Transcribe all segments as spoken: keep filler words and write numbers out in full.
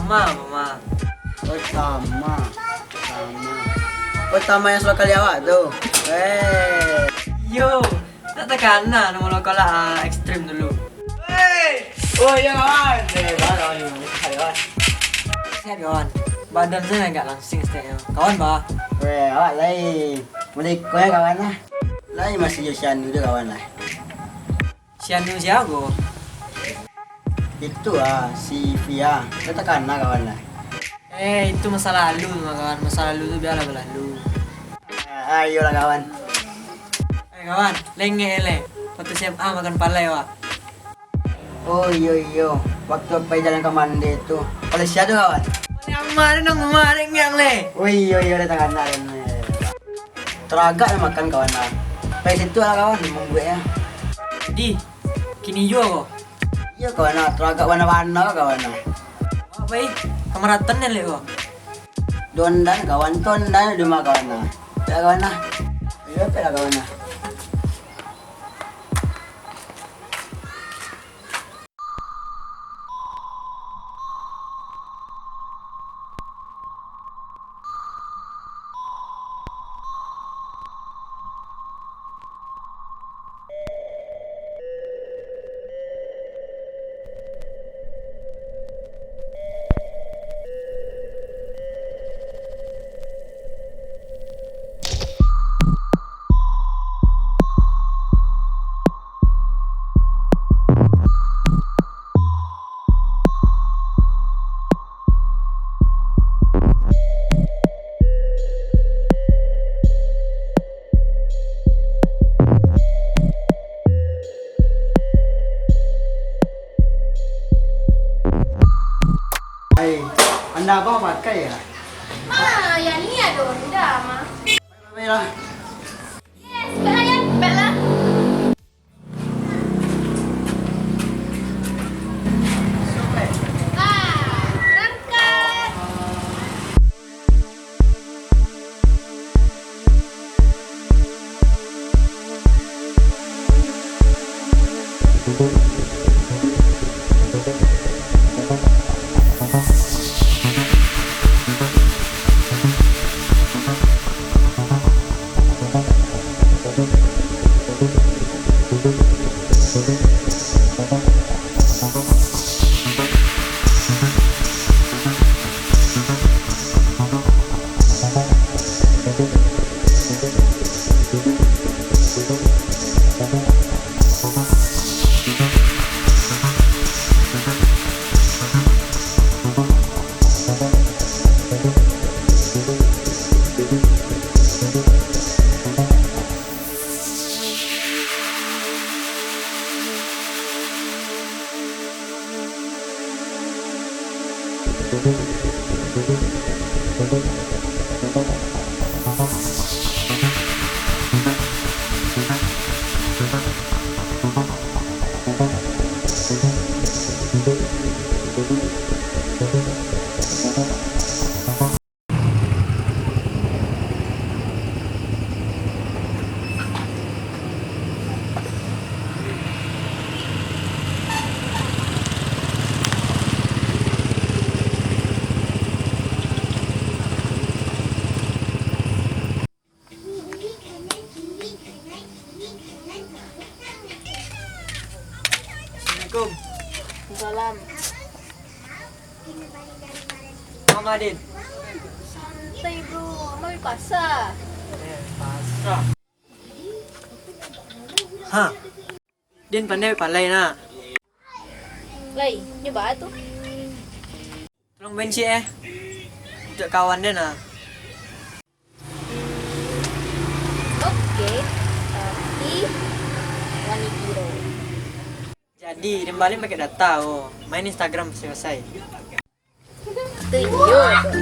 Tama, Tama. Oh, Tama. Tama. Oh, Tama yang salokal awak tu. Eh. Yo, tak takana namo lokal lah, ah, Ekstrim dulu. Hei! Oh, iyo, kawan. Eh, kawan, kawan. Ayo, kawan. Sehat, kawan. Badan sajo agak langsing saketeknyo. Kawan, bah. Weh, awak lai. Mulai ko yo, kawan lah. Lai masih jo si Anu jo, kawan lah. Si Anu sia ko? Itu ah, si Via. Ndak takana, kawan lah. Eh, itu masa lalu mah, kawan. Masa lalu tu bialah balalu. Ah, ah, iyolah, kawan. Eh, kawan, lengek le. Waktu S M A makan palai, wak. Oh, iyo, iyo. Waktu pai jalan ka Mande tu. Oleh sia tu, kawan? Oleh Amar, nang rumah lengek le. Oh, iyo, iyo, le, takana le. Taragak lah makan, kawan lah. Pai situ lah, kawan, mambuek yo. Di, kini juo ko? Iyo, kawan lah, taragak bana-bana, kawan lah. Apo, pai? Kamaratan ni lek ko? Dondan, kawan, tondan di rumah, kawan lah. Pek lah, kawan lah. Iyo, pek lah, kawan lah. Ai, Honda abang pakai yo? Ma, yang ni ado Honda, Ma. Baiklah. Yes, baiklah, ya, baiklah. Assalamualaikum. Salam. Mama, Din. Santai, bro. Mama di pasar. Eh, pasar. Ha. Din pandai palai, nak. Lai, nyo baa tu? Tolong benci, eh. Untuak kawan den, nah. Oke, tapi wani kiro. Jadi, den baliak pakai data, oh. Main Instagram selesai. Tu iyo tu.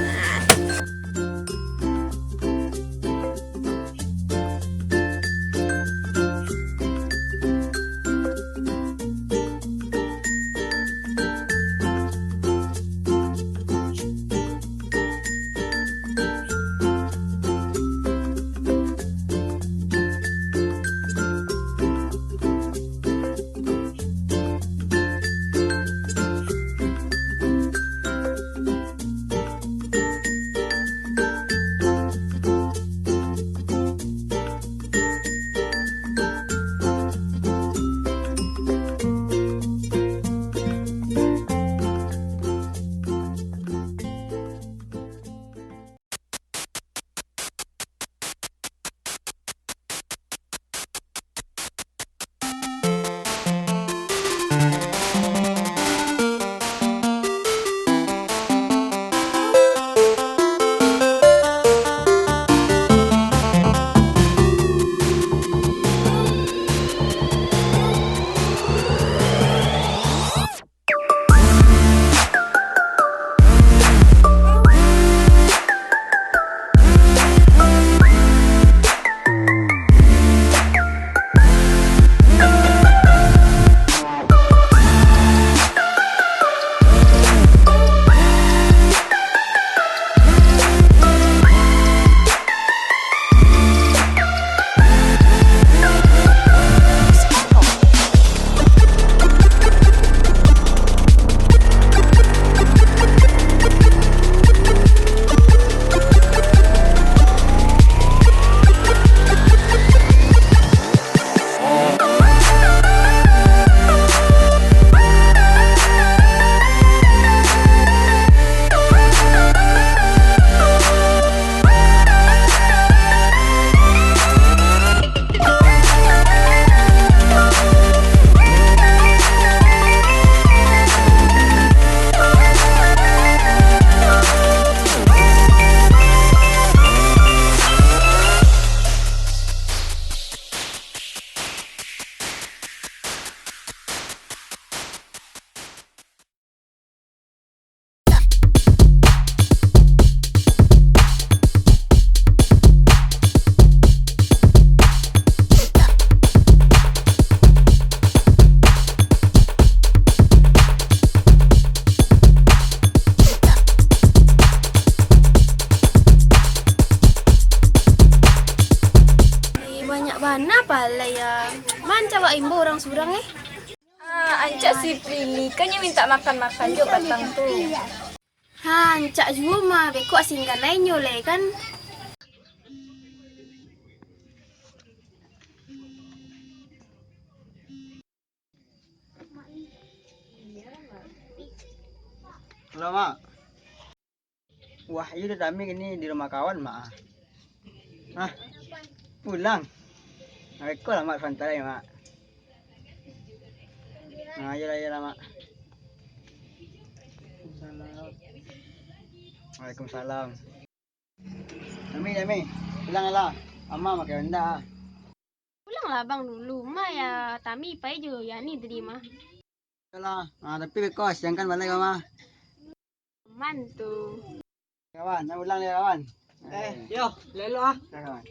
Kanapa lai ya? Mancawak imbau urang surang, eh? Ah, ancak si Prilly, kan nyo mintak makan-makan jo patang tu. Ha, ancak juo mah, beko asingkan lai nyo lai kan. Halo, Mak. Wah, iyo dah kami kini di rumah kawan, Mak. Hah? Pulang? Nah, beko lah, Mak, santai, Mak. Nah, iyolah, iyolah, Mak. Waalaikumsalam. Dami, Dami, pulang lah. Ama makai Honda. Pulanglah abang dulu, mah ya Tami pai jo Yani tadi mah. Yalah, ah, tapi beko siangkan balai ka mah. Aman tu. Kawan, nak pulang lai kawan. Eh, yo, lelo ah. Kawan.